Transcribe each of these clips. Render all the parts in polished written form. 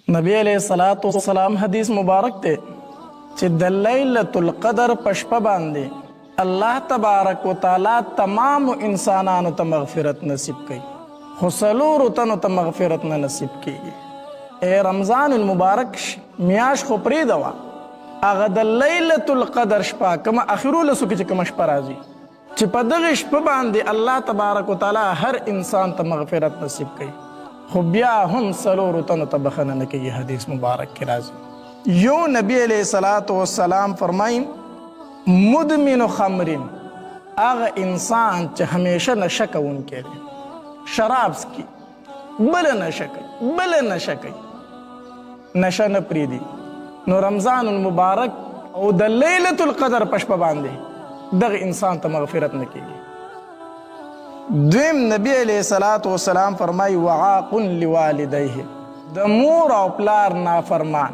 نبی علیه الصلاة والسلام حدیث مبارک دی چې د لیلة القدر په شپه باندې الله تبارک وتعالی تمام انسانانو ته مغفرت نصیب کوي، خو څلورو تنو ته مغفرت نه نصیب کیږي. ای رمضان المبارک میاش خو پرېږده وه، هغه د لیلة القدر شپه کومه اخرو لسو کې چې کومه شپه راځي، چې په دغې شپه باندې الله تبارک وتعالی هر انسان ته مغفرت نصیب کوي، خو بیا هم څلورو تنو ته بخښنه نه کوي. حدیث مبارک کې راځي، یو نبی علیه الصلاة والسلام فرمایي مدمن خمر، هغه انسان چې همیشه نشه کوونکی دی، شراب څکي، بله نشه کوي، بله نشه کوي، نشه نه پریدي، نو رمضان المبارک او د لیلة القدر په شپه باندې دغه انسان ته مغفرت نه کیږي. دویم نبی علیه الصلاة والسلام فرمایي وعاق لوالدیه، د مور او پلار نافرمان.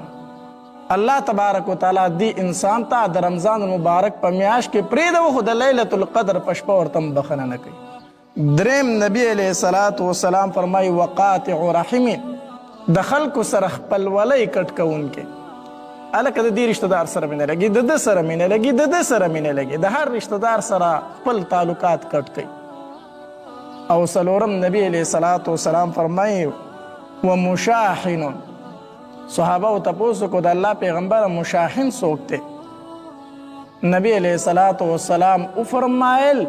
الله تبارک وتعالی دی انسان ته د رمضان المبارک په میاشت کې پرېږده، خو د لیلة القدر په شپه ورته هم بخښنه نه کوي. دریم نبی علیه الصلاة والسلام فرمایي وقاطع رحم، د خلکو سره خپلولۍ کټ کوونکی. هلکه د دې رشته دار سره مې نه لګي، د ده سره مې نه لګي، د ده سره مې نه لګي، د هر رشته دار سره خپل تعلقات کټ کوي. او څلورم نبی علیه الصلاة والسلام فرمایي ومشاحن. صحابه او تپوس کو د الله پیغمبر مشاحن څوک دی؟ نبی علیه الصلاة والسلام وفرمایل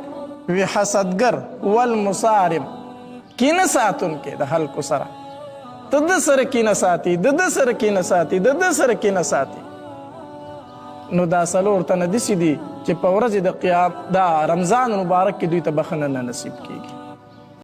وی حسدګر والمصارم، کینه ساتونکی د خلکو سره، ته د سره کینه ساتي، د د سره کینه ساتي، د د سره کینه ساتي. نو دا څلور تنه داسې دي چې په ورځې د قیام دا رمضان مبارک کې دوی ته بخښنه نه نصیب کیږي.